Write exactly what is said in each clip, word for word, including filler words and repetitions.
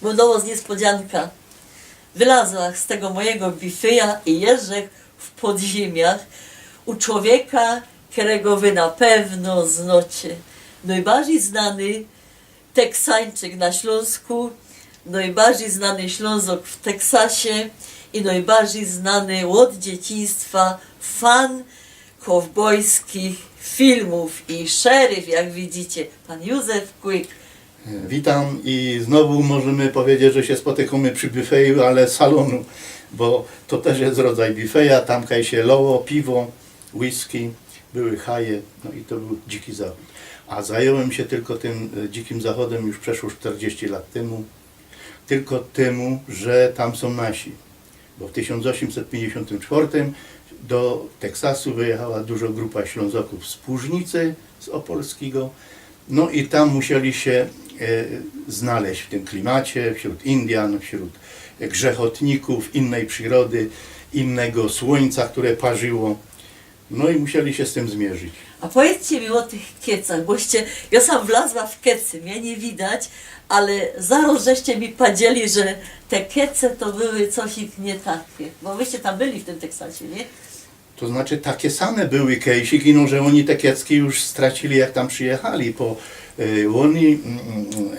Była nowość, niespodzianka. Wylazła z tego mojego bifyja i jeżdżę w podziemiach u człowieka, którego wy na pewno znacie. Najbardziej znany Teksańczyk na Śląsku, najbardziej znany Ślązok w Teksasie i najbardziej znany od dzieciństwa fan kowbojskich filmów i szeryf, jak widzicie, pan Józef Kłyk. Witam i znowu możemy powiedzieć, że się spotykamy przy bifeju, ale salonu, bo to też jest rodzaj bifeja, tam kaj się loło piwo, whisky, były haje, no i to był dziki zachód. A zająłem się tylko tym e, dzikim zachodem już przeszło czterdzieści lat temu, tylko temu, że tam są nasi. Bo w tysiąc osiemset pięćdziesiątym czwartym do Teksasu wyjechała dużo grupa Ślązoków z Płużnicy, z Opolskiego. No i tam musieli się e, znaleźć w tym klimacie, wśród Indian, wśród grzechotników, innej przyrody, innego słońca, które parzyło. No i musieli się z tym zmierzyć. A powiedzcie mi o tych kiecach, boście, ja sam wlazła w kecy, mnie nie widać, ale zaraz żeście mi powiedzieli, że te kece to były coś ich nie takie, bo wyście tam byli w tym Teksasie, nie? To znaczy takie same były kejsik, ino że oni te kiecki już stracili, jak tam przyjechali, bo y, oni mm, mm,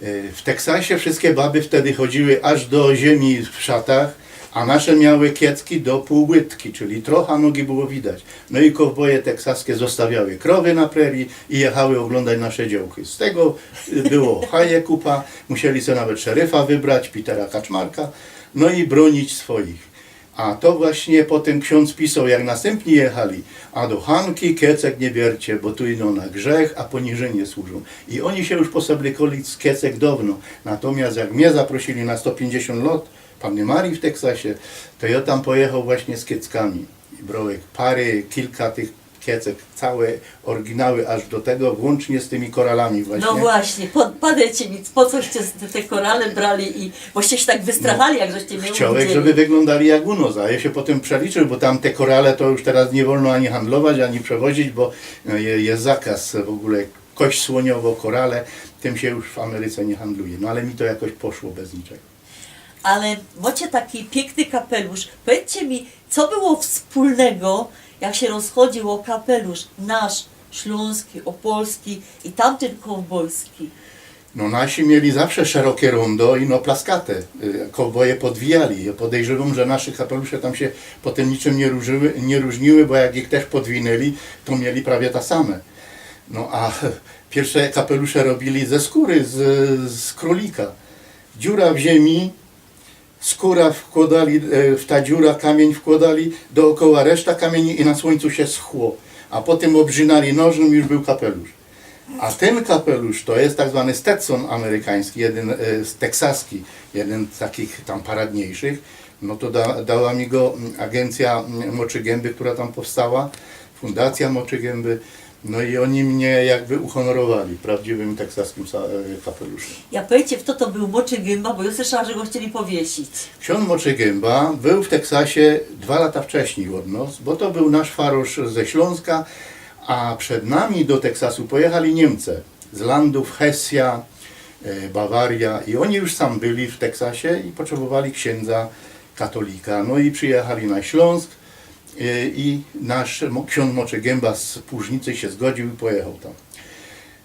y, w Teksasie wszystkie baby wtedy chodziły aż do ziemi w szatach, a nasze miały kiecki do półłytki, czyli trochę nogi było widać. No i kowboje teksaskie zostawiały krowy na prerii i jechały oglądać nasze działki. Z tego y, było haje kupa, musieli sobie nawet szeryfa wybrać, Petera Kaczmarka, no i bronić swoich. A to właśnie potem ksiądz pisał, jak następni jechali, a do Hanki kiecek nie bierzcie, bo tu ino na grzech, a poniżynie służą. I oni się już poseblykali z kiecek dawno. Natomiast jak mnie zaprosili na sto pięćdziesiąt lat Panny Marii w Teksasie, to ja tam pojechał właśnie z kieckami. I brołek pary, kilka tych kiecek, całe oryginały aż do tego, włącznie z tymi koralami właśnie. No właśnie, po, powiedzcie mi, po coście te, te korale brali i boście się tak wystrachali, jak żeście mnie Chciałem, uwidzieli. Żeby wyglądali jak u nas, a ja się potem przeliczył, bo tam te korale to już teraz nie wolno ani handlować, ani przewozić, bo no, je- jest zakaz w ogóle, kość słoniowo, korale, tym się już w Ameryce nie handluje. No ale mi to jakoś poszło bez niczego. Ale macie taki piękny kapelusz. Powiedzcie mi, co było wspólnego, jak się rozchodziło o kapelusz nasz, śląski, opolski i tamten kowbojski? No nasi mieli zawsze szerokie rondo i no plaskate. Y, Kowboje podwijali. Ja podejrzewam, że nasze kapelusze tam się potem niczym nie, różyły, nie różniły, bo jak ich też podwinęli, to mieli prawie te same. No a pierwsze kapelusze robili ze skóry, z, z królika. Dziura w ziemi, skóra wkładali, e, w ta dziura kamień wkładali, dookoła reszta kamieni i na słońcu się schło. A potem obrzynali nożem i już był kapelusz. A ten kapelusz to jest tak zwany Stetson amerykański, jeden e, z teksaski, jeden z takich tam paradniejszych. No to da, dała mi go mm, agencja mm, Moczy Gęby, która tam powstała, Fundacja Moczy Gęby. No i oni mnie jakby uhonorowali prawdziwym teksaskim sa- e, kapeluszem. Ja powiedzcie, kto to był Moczy Gęba, bo ja słyszałam, że go chcieli powiesić. Ksiądz Moczygęba był w Teksasie dwa lata wcześniej od nas, bo to był nasz farosz ze Śląska, a przed nami do Teksasu pojechali Niemcy z landów Hesja, e, Bawaria i oni już sam byli w Teksasie i potrzebowali księdza katolika. No i przyjechali na Śląsk e, i nasz mo- ksiądz Moczygęba z Płużnicy się zgodził i pojechał tam.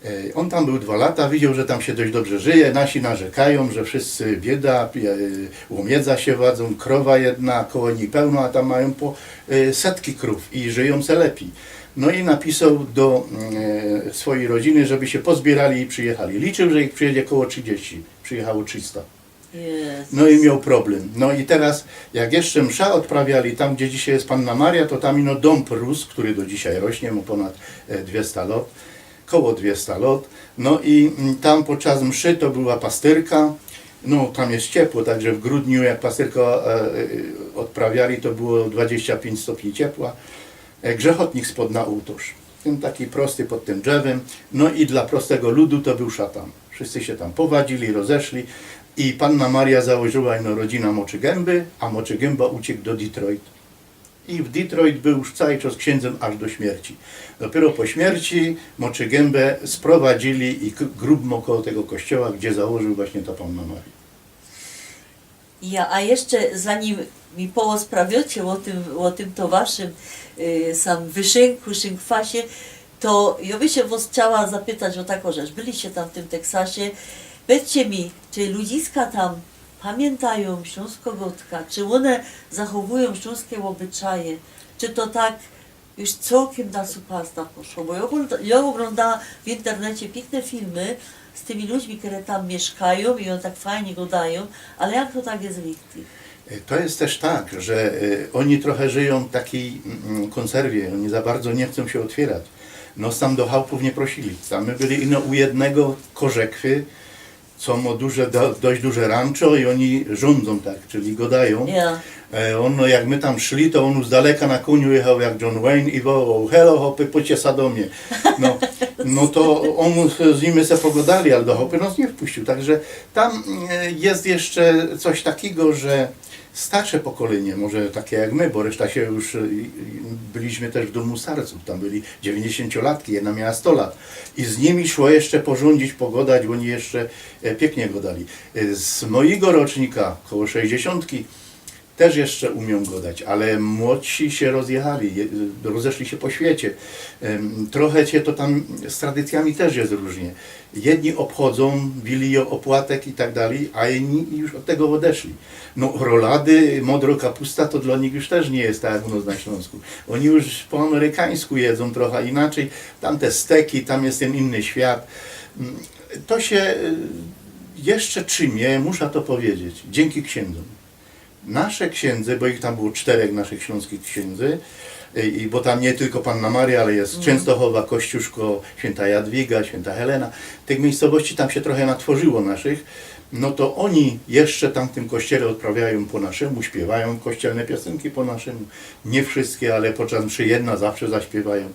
E, On tam był dwa lata, widział, że tam się dość dobrze żyje. Nasi narzekają, że wszyscy bieda, pi- e, łomiedza się wadzą, krowa jedna, koło niej pełno, a tam mają po e, setki krów i żyją se lepiej. No i napisał do e, swojej rodziny, żeby się pozbierali i przyjechali. Liczył, że ich przyjedzie koło trzydzieści. Przyjechało trzysta. Jezus. No i miał problem. No i teraz, jak jeszcze msza odprawiali tam, gdzie dzisiaj jest Panna Maria, to tam ino dąb rósł, który do dzisiaj rośnie, ma ponad e, dwieście lat, koło dwieście lat. No i mm, tam podczas mszy to była pastyrka. No tam jest ciepło, także w grudniu, jak pastyrka e, e, odprawiali, to było dwadzieścia pięć stopni ciepła. E, Grzechotnik spadł na ołtarz. Ten taki prosty pod tym drzewem. No i dla prostego ludu to był szatan. Wszyscy się tam powadzili, rozeszli. I Panna Maria założyła ino rodzinę Moczygęby, a Moczygęba uciekł do Detroit. I w Detroit był już cały czas księdzem aż do śmierci. Dopiero po śmierci Moczygębę sprowadzili i k- grób ma koło tego kościoła, gdzie założył właśnie ta Panna Maria. Ja, a jeszcze zanim mi połos prawiocie ô tym, ô tym to waszym, y, sam wyszynku, szynkwasie, to jŏ bych sie wŏs chciała zapytać ô takõ rzecz. Byliście tam w tym Teksasie. Powiedzcie mi, czy ludziska tam pamiyntajōm ślōnskõ gŏdkã, czy ône zachowujōm ślōnskie ôbyczaje, czy to tak już cołkym na supasta poszło, bo jŏ ôglōnda-, jŏ ôglōndała w internecie piykne filmy z tymi ludźmi, kere tam miyszkajōm i ôni tak fajnie gŏdajōm, ale jak to tak je richtig? E, to je tyż tak, że, e, ôni trochã żyjōm w takij, mm, kōnserwie, ôni za bardzo niy chcōm sie ôtwierać. Nŏs tam do chałpōw niy prosili. Tam my byli ino u jednego Korzekwy, co mŏ duże, do-, dość duże rancho i ôni rzōndzōm tak, czyli gŏdajōm. Ja. E, ôn, no, jak my tam szli, to ôn z daleka na kōniu jechoł jak John Wayne i wołoł: „Hello, chopy, pōdźcie se do mie”. No, no to ôn, z nimi se pogŏdali, ale do chałpy nŏs niy wpuściōł. Także tam, e, je jeszcze coś takigo, że starsze pokolynie, może take jak my, bo reszta sie już, e, byliśmy tyż w dōmu starcōw, tam byli dziewiyńćdziesiōnciolatki, jedna miała sto lat i z nimi szło jeszcze porzōndzić, pogŏdać, bo ôni jeszcze, e, piyknie gŏdali. E, z mojigo rocznika, koło sześćdziesiōntki, tyż jeszcze umiōm gŏdać, ale młodszi sie rozjechali, je-, rozeszli sie po świecie. Em, trochã sie to tam z tradycjami tyż je rōżnie. Jedni ôbchodzōm, wilijōm ôpłatek i tak dalij, a inni już ôd tego ôdeszli. No, rolady, modro kapusta to dlŏ nich już tyż niy je tak jak u nŏs na Ślōnsku. Ôni już po amerykańsku jedzōm trochã inaczyj. Tam te steki, tam je tyn inny świat. Mm, to sie, y, jeszcze trzimie, musza to pedzieć, dziynki ksiyndzōm. Nasze ksiyndzy, bo ich tam było sztyrech naszych ślōnskich ksiyndzy, y, i bo tam niy tylko Panna Maria, ale je Czynstochowa, Kościuszko, Świynta Jadwiga, Świynta Helena. Tych miyjscowości tam sie trochã natworzyło naszych. No to ôni jeszcze tam w tym kościele ôdprawiajōm po naszymu, śpiywajōm kościelne piosynki po naszymu. Niy wszyjske, ale podczas mszy jedna zawsze zaśpiywajōm.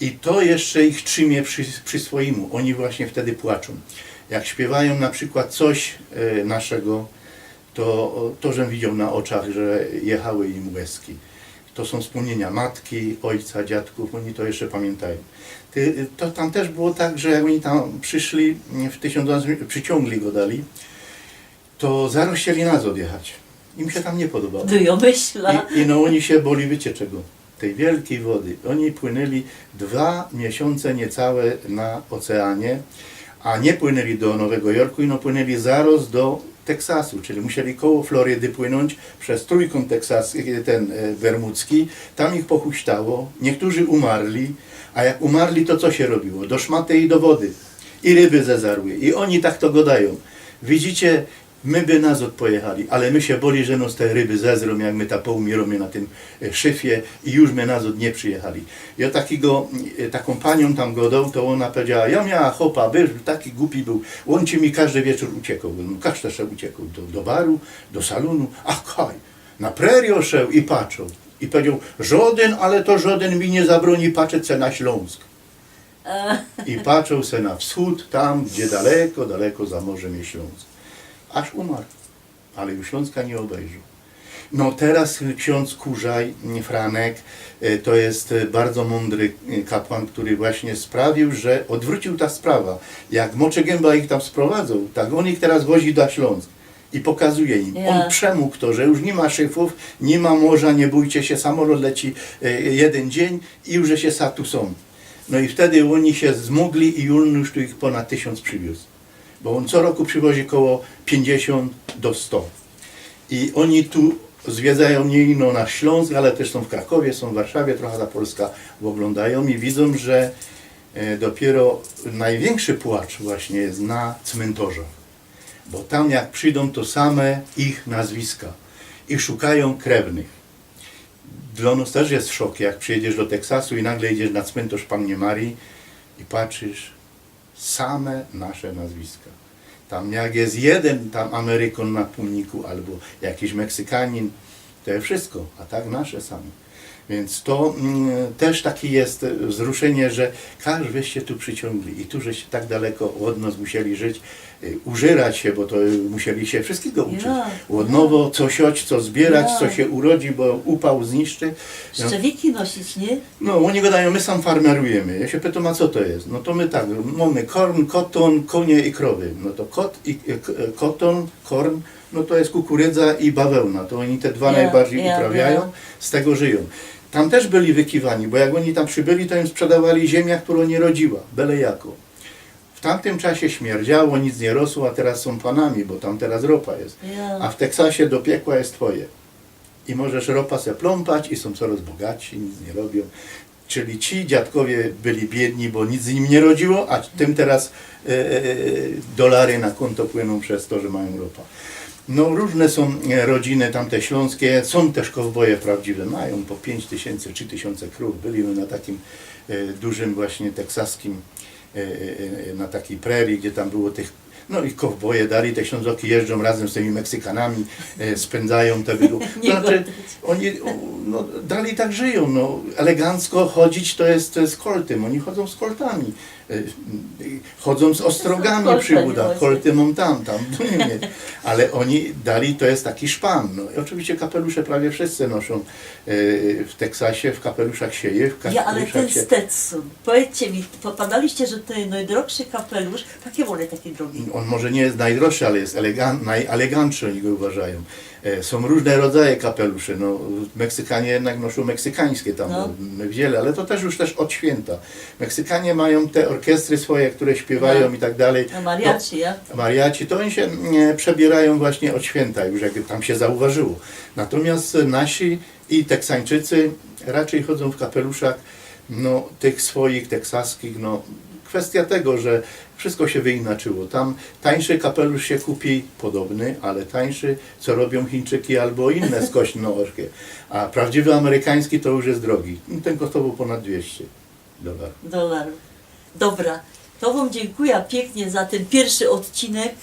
I to jeszcze ich trzimie przi, przi swojimu. Ôni właśnie wtedy płaczōm. Jak śpiywajōm na przikłŏd coś, e, naszego, to, to żech widzioł na ôczach, że jechały im łezki. To sōm wspōmniynia matki, ôjca, dziadkōw, ôni to jeszcze pamiyntajōm. Ty, to tam tyż było tak, że jak ôni tam prziszli, w tysiōnc, prziciōngli gŏ dalij, to zarŏz chcieli nazŏd jechać. Im sie tam niy podobało. No jŏ myśla. I, i no ôni sie boli, wiycie czego? Tyj wielkij wody. Ôni płynyli dwa miesiōnce niecałe na ôceanie, a niy płynyli do Nowego Jorku, ino płynyli zarŏz do Teksasu, czyli musieli koło Florydy płynōńć przez trójkōnt teksaski, tyn, e, bermudzki, tam ich pochuśtało, niyktorzy umarli, a jak umarli, to co sie robiło? Do szmaty i do wody. I ryby zezarły. I ôni tak to gŏdajōm. Widzicie, my by nazŏd pojechali, ale my sie boli, że nŏs te ryby zezrōm, jak my ta poumirōmy na tym, e, szyfie i już my nazŏd niy przijechali. Jŏ takigo, e, takōm paniōm tam gŏdōł, to ôna pedziała, jŏ miała chopa, bysz taki gupi bōł, ôn ci mi kożdy wieczōr uciekoł. No, kożdy se uciekoł do, do baru, do salōnu, a kaj, na prerijo szoł i patrzoł. I pedzioł, żŏdyn, ale to żŏdyn mi niy zabrōni patrzeć se na Ślōnsk. I patrzoł se na wschōd, tam, gdzie daleko, daleko za morzym je Ślōnsk. Aż umarł. Ale już Ślōnska niy ôbejrzoł. No, teroz ksiōndz Kurzaj, Franek, e, to je, e, bardzo mōndry, e, kapłan, kery właśnie sprawiōł, że ôdwrōciōł ta sprawa. Jak Moczygymba ich tam sprowadzoł, tak ôn ich teroz wozi na Ślōnsk i pokazuje im. Ôn przemōg to, że już niy ma szyfōw, niy ma morza, niy bōjcie sie, samolot leci, e, jedyn dziyń i już żeście tu sōm. No i wtedy ôni sie zmōgli i ôn już tu ich pōnad tysiōnc prziwiōz. Bo ôn co roku prziwozi koło piyńćdziesiōnt do sto. I ôni tu zwiedzajōm niy ino nasz Ślōnsk, ale tyż sōm w Krakowie, sōm w Warszawie, trocha ta Polska ôglōndajōm i widzōm, że, e, dopiyro nojwiynkszy płacz właśnie je na cmyntorzach. Bo tam jak przidōm, to same ich nazwiska. I szukajōm krewnych. Dlō nŏs tyż je szok, jak przijedziesz do Teksasu i nagle idziesz na cmyntorz Pannie Marii i patrzysz, same nasze nazwiska. Tam jak je jedyn tam Amerykōn na pōmniku abo jakiś Meksykanin, to je wszysko, a tak nasze same. Wiync to, mm, tyż take je wzruszynie, że kogo żeście tu prziciōngli i tu żeście tak daleko ôd nŏs musieli żyć, y, użyrać sie, bo to, y, musieli sie wszyskigo uczyć. Ôd nowo, co siać, co zbiyrać, co sie urodzi, bo upał zniszczy. No. Szczewiki nosić, niy? No, ôni gŏdajōm, my sam farmerujymy. Jŏ sie pytōm, a co to je? No to my tak, mōmy korn, kotōn, kōnie i krowy. No to kot i, y, k-, y, kotōn, korn, No to jest kukurydza i bawełna, to oni te dwa Ja, najbardziej ja, uprawiają, ja. Z tego żyją. Tam też byli wykiwani, bo jak oni tam przybyli, to im sprzedawali ziemię, którą nie rodziła, byle jako. W tamtym czasie śmierdziało, nic nie rosło, a teraz są panami, bo tam teraz ropa jest. Ja. A w Teksasie do piekła jest twoje. I możesz ropa se pląpać i są coraz bogatsi, nic nie robią. Czyli ci dziadkowie byli biedni, bo nic im nie rodziło, a tym teraz e, e, e, dolary na konto płyną przez to, że mają ropa. No różne są e, rodziny tamte śląskie, są też kowboje prawdziwe, mają po pięć tysięcy, trzy tysiące krów. Byliśmy na takim e, dużym właśnie teksaskim, e, e, e, na takiej prerii, gdzie tam było tych, no i kowboje dalej, te Ślązoki jeżdżą razem z tymi Meksykanami, e, spędzają te wygłu... Nie To znaczy, godać. oni o, no, dalej tak żyją, no, elegancko chodzić to jest, to jest koltym, oni chodzą z koltami. E, chodzą z ostrogami Kolty przy nie udach, chodzi. Kolty mam tam, tam, ale oni dalej to jest taki szpan. No. I oczywiście kapelusze prawie wszyscy noszą e, w Teksasie, w kapeluszach się je, w Ja, ale kapeluszach ten się... Stetson, powiedzcie mi, popadaliście, że to jest najdroższy kapelusz, jakie one takie drogi? On może nie jest najdroższy, ale jest elegan, najelegantszy, oni go uważają. E, Są różne rodzaje kapeluszy. No, Meksykanie jednak noszą meksykańskie tam, No. my wzięli, ale to też już też od święta. Meksykanie mają te orkiestry swoje, które śpiewają No. i tak dalej. No mariachi, ja? Mariachi, to oni się mm, przebierają właśnie od święta, już jak tam się zauważyło. Natomiast nasi i Teksańczycy raczej chodzą w kapeluszach no, tych swoich teksaskich. No, kwestia tego, że wszystko się wyinaczyło. Tam tańszy kapelusz się kupi, podobny, ale tańszy, co robią Chińczyki albo inne skośnoorchy. A prawdziwy amerykański to już jest drogi. Ten kosztował ponad dwieście dolarów. Dolarów. Dobra, to Wam dziękuję pięknie za ten pierwszy odcinek.